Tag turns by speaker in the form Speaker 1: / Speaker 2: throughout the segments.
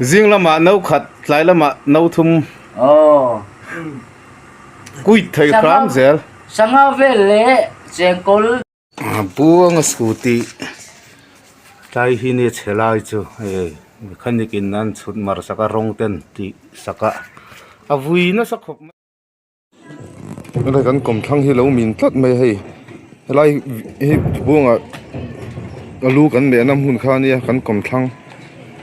Speaker 1: Zing lamah no khat, tlai lamah no thum.
Speaker 2: Aw.
Speaker 1: Kuit thei hram zel.
Speaker 2: Sangha vel leh chengkawl.
Speaker 1: Buanga scooty tlai hi ni chhe lai chu hei mechanic in an chhut mar sak a rawng ten tih sak a a vui nasa khawp mai.
Speaker 3: Helai kan kawmthlang hi lo min tlat mai a hei helai hi buanga a lu kan mehna hmun kha ania kan kawmthlang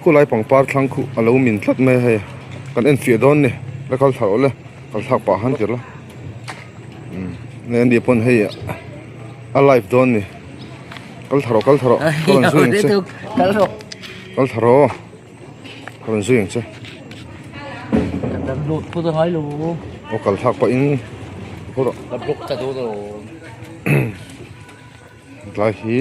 Speaker 3: khulai pangpar thlang khu a lo min tlat mai a hei kan en fiah dawn a ni la kal thla rawh le kal thlak pah han tir la umm ani pawn hei a live dawn a ni kal thla rawh kal thla rawh ka rawn zui ang che kal thla rawh. Ka rawn zui ang che.
Speaker 2: Ka dang lut phut a ngai lo.
Speaker 3: Aw kal thlak pah in phut rawh.
Speaker 2: Ka block ta dawn lo.
Speaker 3: Tlai hi.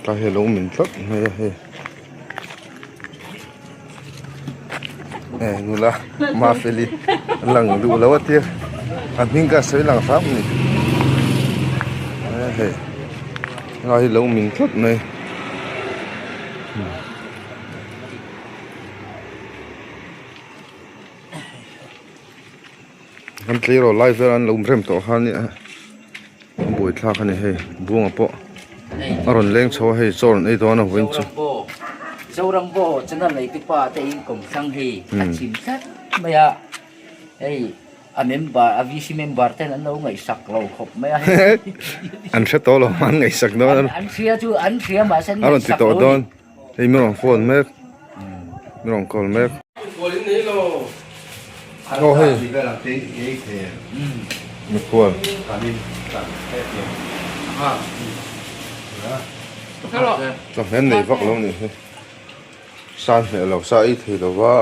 Speaker 3: Tlai hi a lo min tlat mai a hei eh nula Mafeli lang duh lo a tir a hming kha a sawi lang hram a ni hei helai hi a lo min tlat mai. Kan tleirawl lai vel an lo rem tawh kha nia buai thlak a ni hei buanga pawh a rawn leng chho a hei chaw rawn ei dawn a vawiin chu.
Speaker 2: Zoram pawh channel nei te pa te in kawm thlang hei a chim tlat mai a hei a member a VC member ten an lo ngaihsak lo khawp mai a hei
Speaker 3: an hre tawh lo an ngaihsak dawn
Speaker 2: an hria chu an hria mahse an
Speaker 3: a rawn ti
Speaker 2: ngaihsak
Speaker 3: tawh
Speaker 2: lo a ni.
Speaker 3: dawn hei mi rawn phone mek. Mi rawn call mek. Aw hei. Mikhual. Chawhmeh an nei vak lo nih hi. Sa an hmeh lo, sa ei thei lo va.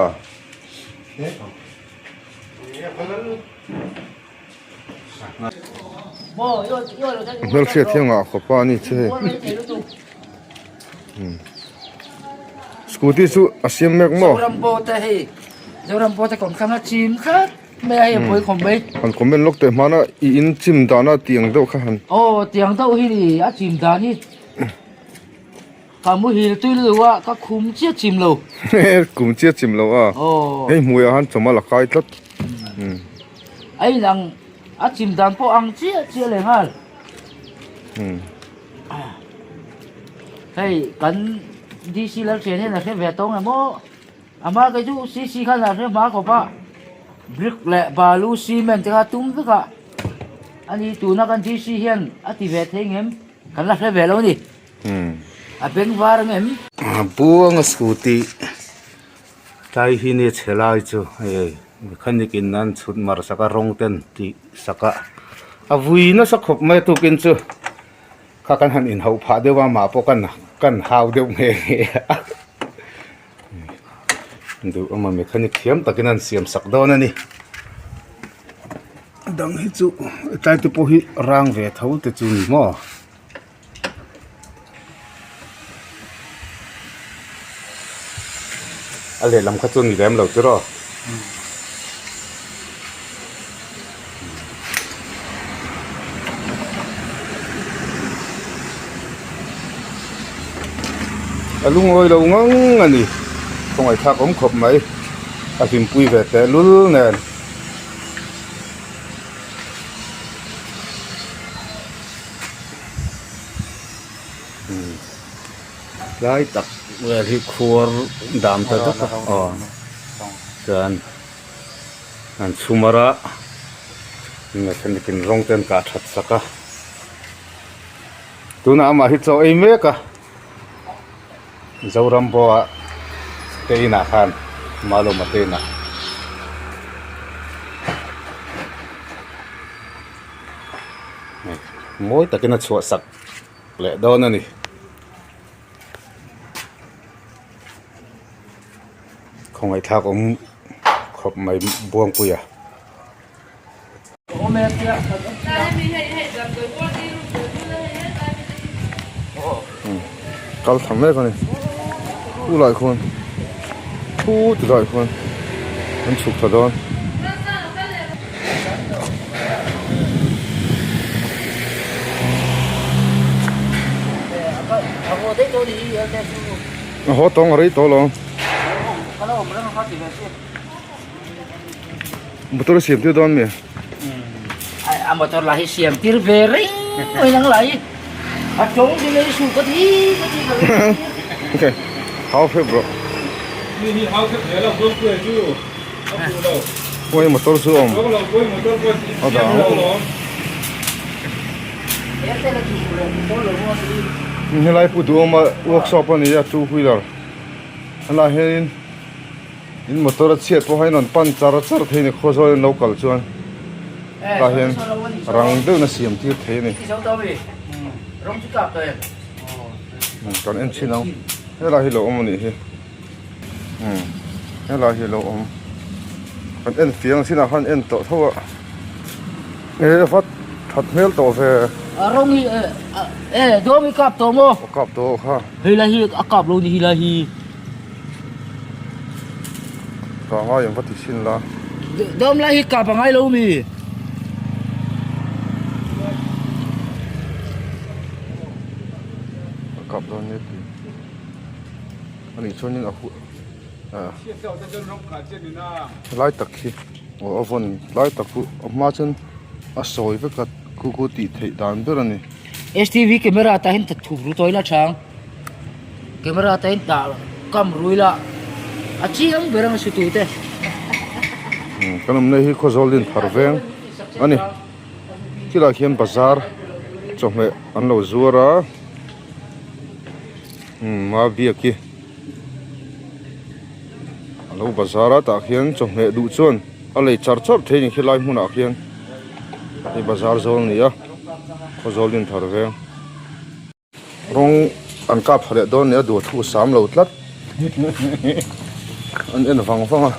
Speaker 3: Hmelhriat hi a ngah khawp a ani che hei. Scooty chu a siam mek maw?
Speaker 2: Zoram pawh te hei Zoram pawh te kawmthlang a chim tlat mai a hei a pawi khawm mai.
Speaker 3: Han comment lawk teh hmana i in chim dana tiang deuh kha han.
Speaker 2: Aw tiang deuh hi ni a chim dan hi. Ka muhil tui lo a, ka khum chiah chim lo.
Speaker 3: Kum chiah chim lo a.
Speaker 2: Aw.
Speaker 3: Hei hmuiah han chawm a la kai tlat.
Speaker 2: A inang, a chim dan pawh ang chiah chiah leh nghal. Hei kan DC Lalthian hian a hre ve tawng em aw. Ama kei chu CC khan a hre hma khawp a. Brick leh balu cement te kha tum vek a. Ani tuna kan DC hian a ti ve thei ngem kan la hre ve lo a ni. A beng var ang em?
Speaker 1: Buanga scooty tlai hi ni chhe lai chu hei mechanic in an chhut mar sak a rawng ten tih sak a a vui nasa khawp mai a tukin chu kha kan han inhauh phah deuh a amah pawh kan kan hau deuh nghe nghe a duh awm a mechanic thiam takin an siam sak dawn a ni dang hi chu tlai te pawh hi rang ve tho te chu ni maw. A lehlam kha chu ni lem lo tiraw. A lungawi lo ngang a ni. Khawngaih thlak awm khawp mai. A hlimpui ve tehlul nen. Tlai tak vel hi khuar dam ta deuh a aw chuan an chhum ar a mechanic in rawng te an kah that sak a tunah amah hi chaw ei mek a Zoram pawha te inah khan Malawma te inah. Mawi takin a chhuah sak leh dawn a ni. Khawngaihthlak awm khawp mai Buangpuia.
Speaker 3: Kal tham mek a ni. Khulai khuan. Khu ti laiah khuan an chhuk thla dawn. A haw tawng a rei tawh lo. Motor a siam tir dawn mi?
Speaker 2: A motor lah hi siam tir ve reng mai nang lah hi. A tawng ti lei su ka ti ka ti ka
Speaker 3: Okay. Hau phep rawh.
Speaker 4: Mi hi hau phep hle lo buang kuai chu a fuh lo.
Speaker 3: Kuai motor chu awm.
Speaker 4: Tawng lo kuai motor pawh siam lo lawm.
Speaker 3: Helai pu duhawma workshop a ni a two wheeler. Helai hianin In motor a chhiat pawh hian an pan char char thei a ni khawzawl in lo kal chuan tah hian rang deuhin a siam tir thei a ni kan en chhin ang helai hi lo awm a nih hi umm helai hi lo awm kan en fiang chinah khan en tawh tho a e vat that hmel tawh ve
Speaker 2: a rawng hi e dawng hi kap tawh maw
Speaker 3: a kap tawh kha
Speaker 2: helai hi a kap lo ni helai hi.
Speaker 3: Ka ngai ang va ti chhin la.
Speaker 2: Dawm lai hi kap a ngai lo mi?
Speaker 3: A kap dawn nia ti. Ani chuanin a hu ah lai tak hi aw a vawn lai tak chu a hma chuan a sawi vek a khu khu tih theih dan ber a ni.
Speaker 2: STV camera tah hian thup ru tawi la chang. Camera te in dah kam rui la a chiang ber ang sutu te.
Speaker 3: Kan awmna hi Khawzawl din thar veng a ni. Khilaiah khian bazar chawhmeh an lo zuar a umm a biak hi a lo bazar a tah khian chawhmeh duh chuan a lei char char thei a ni khilai hmunah khian hei bazar zawl a ni a Khawzawl din thar veng. Rawng an kap tha leh dawn nia duh thu sam lo tlat an en vang vang a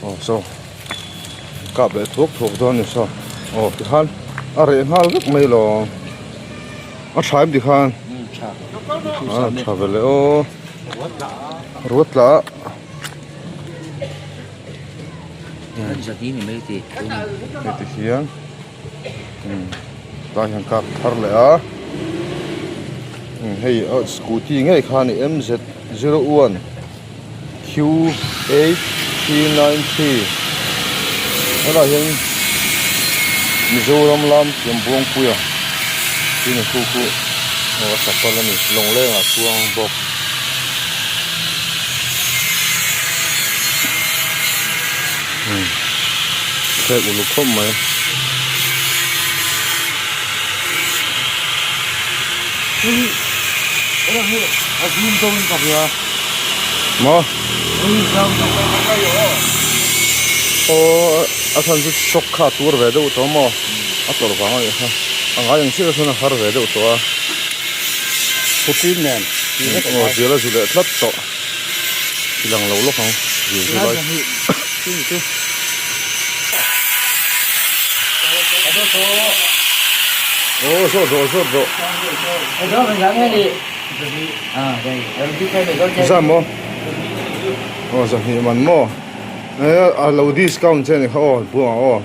Speaker 3: aw saw kap leh thuak thuak dawn a ni saw aw tikhan a reh nghal vek mai lo a tha em tikhan a tha ve leh aw ruat tla hei ti hian. Tah hian car thar leh a hei scooty ngei kha a ni M Z zero one Q eight 393 helaiah hian Mizoram lam thiam Buangpuia tih khu khu aw a chapal a ni lawnglengah chuang bawk. Thlek uluk khawp mai. Maw? Aw a chhan chu shock kha a tur ve deuh tawh maw? A tawrh vang a nih kha. A ngai ang chiah chuan a har ve deuh tawh a.
Speaker 1: Phutin nen.
Speaker 3: Aw zial a zu leh tlat tawh. I lang lo lawk ang zir zir lai. Aw zawt rawh zawt rawh. Zam maw? Aw zahnih man maw? A lo discount che a ni kha aw buangah aw.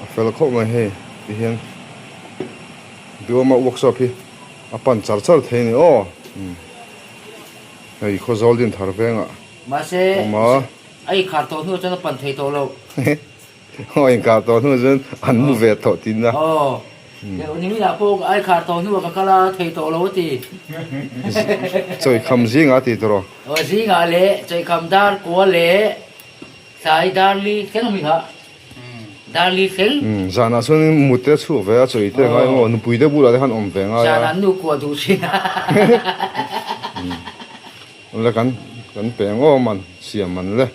Speaker 3: A fel khawp mai hei tihian Duhawma workshop hi a pan char char thei a ni aw. Hei Khawzawl din thar vengah
Speaker 2: Mahse,
Speaker 3: awm a.
Speaker 2: a inkhar tawh hnu chuan a pan thei tawh lo.
Speaker 3: Aw a inkhar tawh hnu chuan an mu ve tawh tihna.
Speaker 2: Aw, niminah pawh a inkhar tawh hnuah ka kal a thei tawh lo a ti.
Speaker 3: Chawikham zingah a ti tawh rawh.
Speaker 2: Aw zingah leh chawikham dar kua leh tlai dar li thleng a mi kha. Darli fel.
Speaker 3: Umm zanah chuan mut te a chhuak ve a chawi te a ngai maw nupui te bulah te khan awm ve ngai a.
Speaker 2: Zanah nu kuah duh thin a.
Speaker 3: Umm le kan kan pe ang aw man siam man le.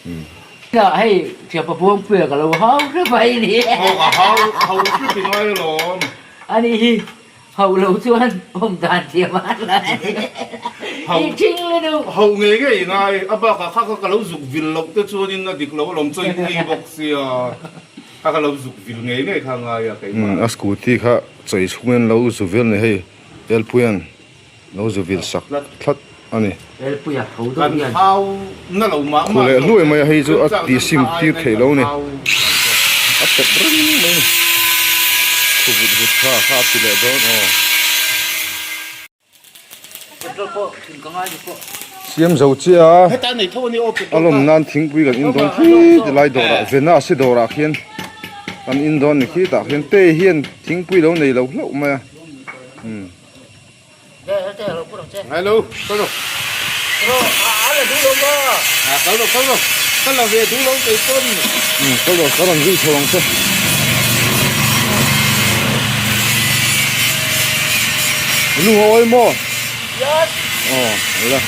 Speaker 3: Umm.
Speaker 2: Hei thiapa Buangpuia ka lo hau hrep mai ni.
Speaker 1: Aw ka hau hau hrep i ngai alawm.
Speaker 2: Ani hi Hauh lo chuan awm dan thiam a la i thing lutuk.
Speaker 1: Hauh ngei ngei i ngai, a bakah kha kha ka lo zuk vil loh te chuanin a dik lo alawm chaw in ei bawk sia, kha ka lo zuk vil ngei ngei kha ngai a keimah.
Speaker 3: A scooty kha chei chhungin lo zu vil ni hei Elpuia'n lo zu vil sak thlat a ni.
Speaker 1: Kan hau na lo mah
Speaker 3: Khu leh hluai mai a hei chu a ti sim tir thei lo a ni. A pawp reng mai a ni. Khu vut vut kha kha a ti leh dawn aw. Siam zo chiah a, a lawm nan thingpui kan in dawn khi ti lai dawrah Vena si dawrah khian kan in dawn ni khi tah khian te hian thingpui lo nei lo hlauh mai a umm. Umm kal rawh ka rawn zui chho ang che. Lung a awi maw? Aw la.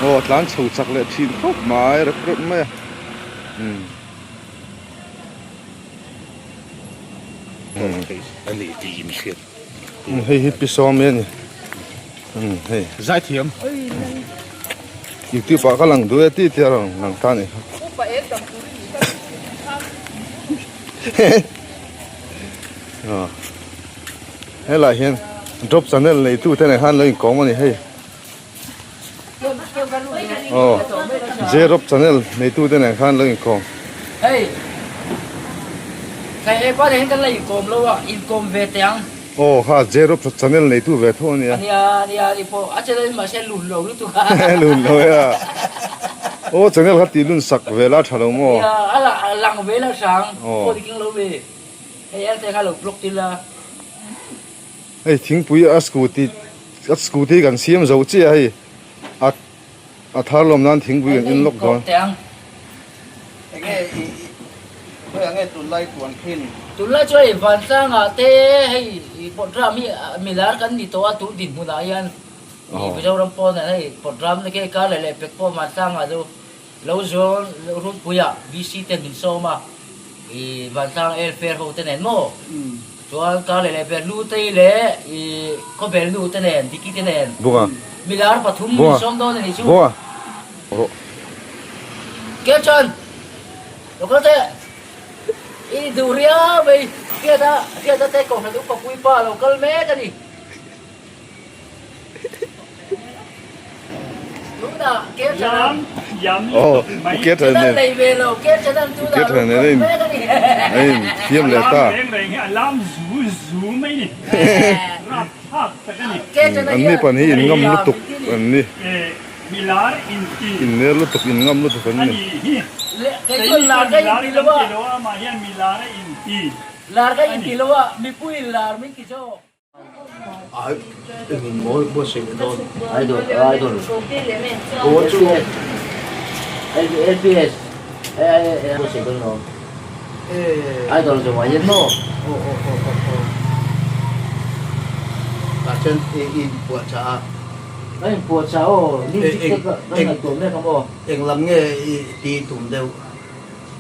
Speaker 3: Aw a tlan chho chak leh thin khawp mai rep rep mai a. Umm. Hei hi pi sawm mai a ni. Umm hei.
Speaker 1: Zaithiam.
Speaker 3: Youtube ah ka lang duh e ti tia rawn lang ta a ni kha. Helai hian drop channel neitu te nen khan lo inkawm a ni hei. Aw J drop channel neitu te nen khan lo inkawm.
Speaker 2: Hei hei he pa nen kan la inkawm lo a inkawm ve teh ang.
Speaker 3: Aw kha J drop channel neitu ve tho a nia.
Speaker 2: Ania ania ani pawh a channel in mahse lun lo lutuk a.
Speaker 3: Lun lo e a. Aw channel kha tih lun sak ve la tha lo maw.
Speaker 2: Nia a lang ve la hrang phone i keng lo ve. Hei erte kha lo block tir la.
Speaker 3: Hei thingpui a scooty a scooty kan siam zo chiah a hei a a thar lawm nan thingpui kan in lawk dawn.
Speaker 2: Tunlai chu hei Vantlangah te hei pawt ram hi milar kan ni tawh a tun dinhmunah hian Mizoram pawnah hei pawt ram te khi kar leh leh pek pawh Vantlangah chu Lo zawn runpuiah VC ten min sawm a, i Vantlang Airfare ho te nen maw? Chuan kar leh leh ber Lutei leh i Khawbel nu te nen, Diki te nen milar pathum min sawm dawn a nih chu. Caption, Lo kal teh, i duh riau mai, Hriata, Hriata te kohhran upa puipa lo kal mek a ni.
Speaker 3: Thiam leh ta an ni pan hi in ngam lutuk an ni in ner lutuk in ngam lutuk an ni.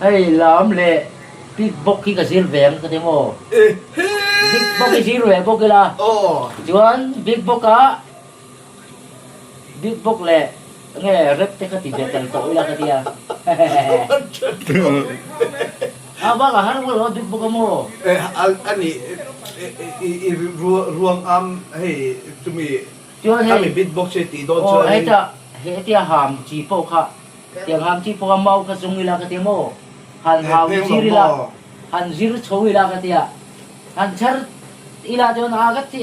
Speaker 2: Hei lam leh Big box hi ka zir ve ang ka ti maw? Big box hi zir ve bawk ila. Chuan big box ah big box leh nge rap te kha ti ve tel tawh ila ka tia. A bakah har vak lo big box a maw?
Speaker 1: Ani i ruang am hei chumi
Speaker 2: Chuan hei
Speaker 1: khami big box hi tih dawn chuan
Speaker 2: aw heta hetia ham chi pawh kha Tiang ham chi pawh a mau kha zung ila ka ti maw? Han hau zir ila, han zir chho ila ka ti a, han chhar ila chuan a ka ti,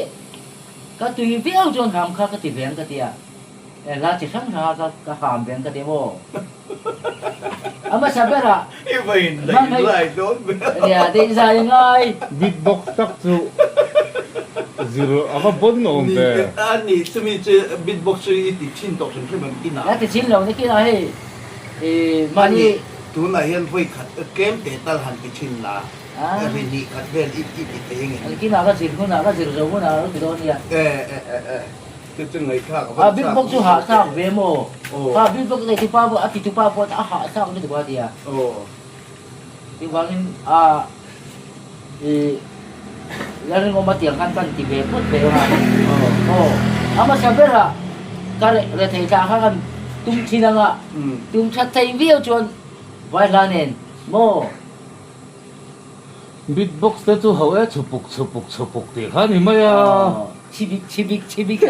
Speaker 2: ka tui viau chuan ham kha ka ti ve ang ka ti a, e hla chi hrang hrang a ka ka ham ve ang ka ti maw? A hmasa berah hmangaih nia deihzai a ngai.
Speaker 4: Beatbox tak chu zir a va bon awm ve.
Speaker 1: Ani chumi chu beatbox chu i ti thin tawh hrim hrim ang kinah.
Speaker 2: La ti thin lo ni kinah hei i mahni.
Speaker 1: Ani tunah hian vawi khat tlem te tal han ti thin la ri hnih khat vel i ti thei ang em?
Speaker 2: Kinah ka zir hunah ka zir zo hunah lo ti dawn nia.
Speaker 1: E e e e chu chu ngaihthlak a van chak.
Speaker 2: Beatbox chu hahthlak ve maw? Kha beatbox nei tupa pawh a ti tupa pawh a hahthlak lutuk a tia. Chuvangin a i Lalringawma tiang khan kan ti ve phawt ve a. Aw a hmasa berah ka rethei thlah kha kan tum thin anga tum that thei viau chuan Vaihla nen maw.
Speaker 4: Beat box te chu ho e chhupuk chhupuk chhupuk tih kha a ni mai a.
Speaker 2: Chhibik chhibik chhibik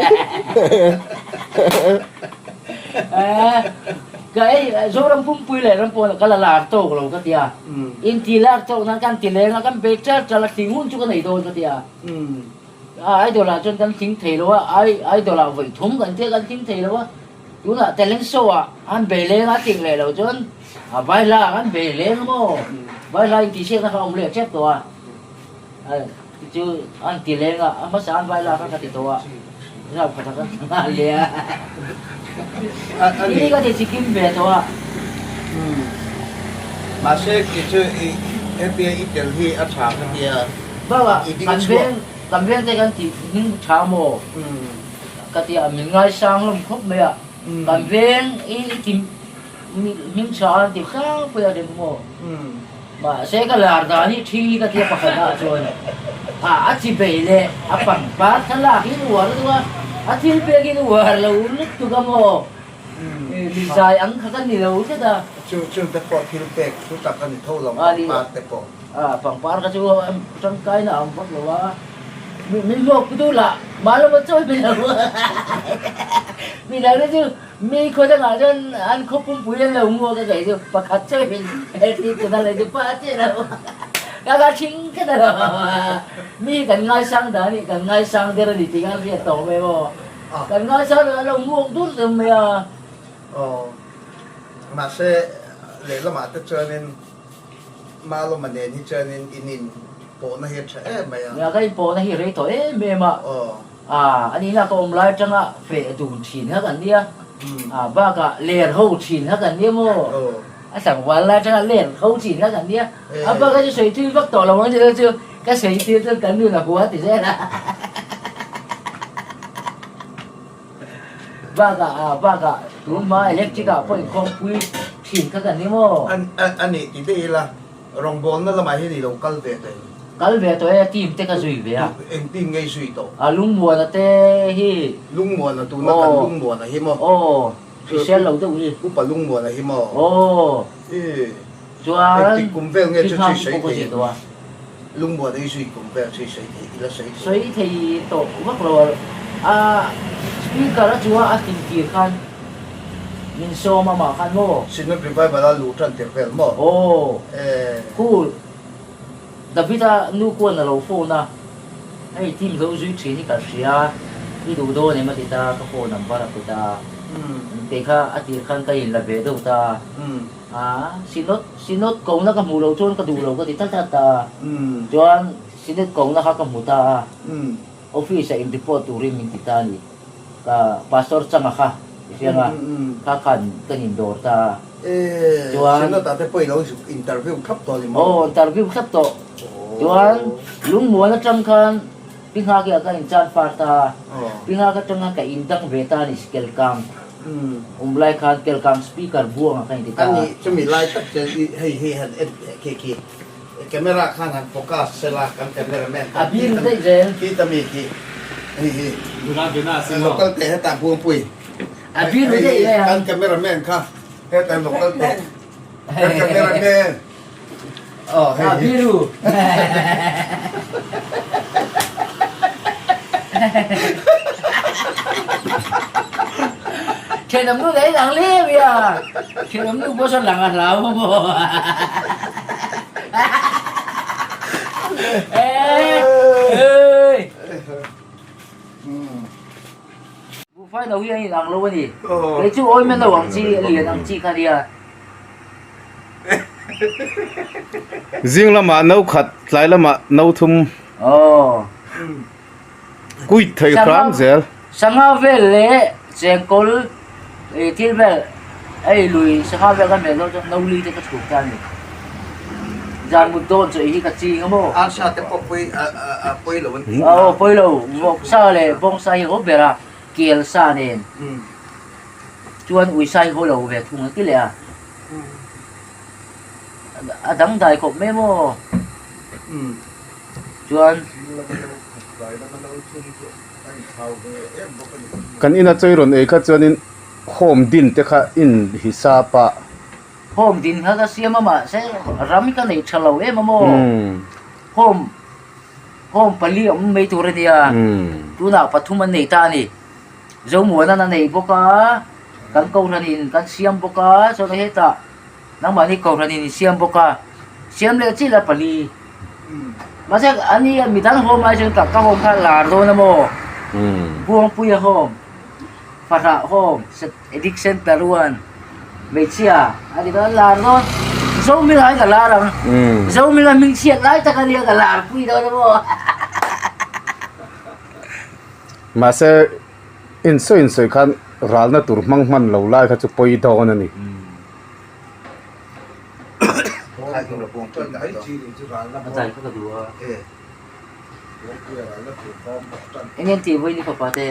Speaker 2: Ka ei Zoram pumpui leh ram pawn ka la lar tawk lo ka tia. Inti lar tawk nan kan ti leng a kan bei ṭal ṭal a thing hun chu ka nei dawn ka tia. Idol ah chuan kan thing thei lo a, idol ah vawi thum kan tia kan thing thei lo a. Tunah talent show ah an bei leng a tling leh lo chuan a vai hla ah kan bei leng a maw? Vai hla intihsiakna kha a awm leh tep tawh a. Chu an ti leng a, a hmasa an vai hla kha ka ti tawh a. Rap khat a ka ti nghal leh a. Ni ka ti chikim ve tawh a.
Speaker 1: Mahse kei chu i hetia i tel hi a tha ka tia.
Speaker 2: Bakah kan veng kan veng te kan tih hming tha maw? Ka ti a, min ngaisang hlawm khawp mai a, kan veng i ti hming tha an ti hrang pui a ring maw? Mahse ka lar dan hi thi ka tia pakhat ah chuan a a chi bei leh a pangpar thlalak in uar a duh a, a thil pek in uar lo lutuk a maw? Mi zai ang kha ka ni lo tlat a.
Speaker 1: Chu chungte pawh thil pek thu tak a ni tho lo pangpar te pawh.
Speaker 2: Pangpar kha chu tangkaina a awm vak lo a. Min hlawk pu duh lah mah lama chawi mai lo mi dang te chu mi khaw dangah chuan an khaw pumpui an lo nguak a kei chu pakhat chawi min ti tuna leh chu pa chiah lo ka ka thing khat a lo mi kan ngaisang dan hi kan ngaisang der a ni tih kha hriat tawh mai maw kan ngaisang der an lo nguak dur zel mai a.
Speaker 1: Aw mahse lehlamah te chuanin Malawma nen hi chuanin in in pawhna hi a tha em mai a.
Speaker 2: Nia ka in pawhna hi rei tawh em em a. A ani na ka awm lai atanga feh dun thin kha kan nia. A bakah ler ho thin kha kan nia maw. A tlangval lai atanga ler ho thin kha kan nia. A bak a chu sawi tui vak tawh lo ang chu chu ka sawi tir chuan kan nun a hua ti zel a. Bakah ah bakah tun hma electric ah pawh inkhawmpui thin kha kan ni maw?
Speaker 1: A nih ti daih ila, rawngbawlna lamah hian i lo kal ve tawh em?
Speaker 2: Kal ve tawh e, team te ka zui ve a.
Speaker 1: Eng team nge i zui tawh?
Speaker 2: A Lungmuana te hi.
Speaker 1: Lungmuana tuna kan Lungmuana hi maw?
Speaker 2: Aw, hrisel lo deuh hi.
Speaker 1: Upa Lungmuana hi maw?
Speaker 2: Aw. Chuan
Speaker 1: Engtik kum vel nge chu chhui sawi thei em? Lungmuana i zui kum vel chhui sawi thei ila sawi thei.
Speaker 2: Sawi thei tawh vak lo a, a speaker a chunga a tin tir khan min sawm amah khan maw?
Speaker 1: Synod Revival a luh tan tir vel maw?
Speaker 2: Aw, khu David-a nu kuan a lo phone a, hei team lo zui thin hi ka hria, i duh dawn em a ti ta, ka phone number a pe ta, kei kha a tir khan ka inla ve deuh ta. A, Synod, Synod kohna ka hmuh loh chuan ka duh lo ka ti tlat tlat a. Chuan Synod kohna kha ka hmu ta a, office ah in report turin min ti ta a ni. Ka Pastor Changa kha i hria nga, kha khan kan indawr ta a.
Speaker 1: Chuan. Synod ah te pawh i lo interview thlap tawh a ni maw?
Speaker 2: Aw, interview thlap tawh. Chuan Lungmuan atang khan Pi Nghaki ah ka inchan far ta a, Pi Nghak atang khan ka indang ve ta a ni, Sikelkang. Um lai khan Kelkang speaker buang ah khan inti ta.
Speaker 1: Ani chumi lai tak chuan i hei hi han en teh khi khi camera khan han focus sela kan camera man
Speaker 2: khan A bir daih zel.
Speaker 1: Khi ta mi khi hei hi local teh hetah buangpui
Speaker 2: A bir daih zel.
Speaker 1: Kan camera man kha hetah local teh kan camera man aw hei
Speaker 2: A
Speaker 1: hi.
Speaker 2: biru. Thenawm nu daih lang hle mai a, thenawm nu pawh sawn lang a hlau a maw. Buhfai no hi an inang lo a ni. Kei chu awih no ang chi, lian ang chi kha nia.
Speaker 4: Zing lamah no khat, tlai lamah no thum.
Speaker 2: Aw.
Speaker 4: Kuit thei hram zel.
Speaker 2: Sangha vel leh chengkawl thil vel hei lui sangha vel ka hmel dawn chuan no li te ka chhuk ta a ni. Zan mut dawn chaw hi ka ching a maw?
Speaker 1: Arsa te pawh pawi a pawi lo an ti.
Speaker 2: Aw pawi lo, vawksa leh bawngsa hi haw ber a, kel sa nen chuan uisa hi haw lo ve thung a ti leh a. A dangdai khawp mai maw? Chuan.
Speaker 4: Kan ina chawi rawn ei kha chuanin home din te kha in hisap a.
Speaker 2: Home din kha ka siam a mahse ram hi ka nei tha lo em a maw? Home home pali a awm mai tur a nia. Tunah pathum an nei ta a ni. Zomuanan a nei bawk a, kan Kohhranin kan siam bawk a, chuan hetah nangmahni Kohhranin in siam bawk a, siam leh chiah la pali. Mahse ani midang home ai chuan ka home kha lar dawn a maw? Buangpuia home, Fahrah home, Addict Center one, hmeichhia a ti dawn lar dawn. Zomila hi ka lar ang. Zomila hming chhiat lai tak a nia ka lar pui dawn a maw?
Speaker 1: Mahse, insawi insawi khan ralna tur hmang hman lo lai kha chu pawi dawn a ni.
Speaker 2: Eng en tih vawi ni fapa te?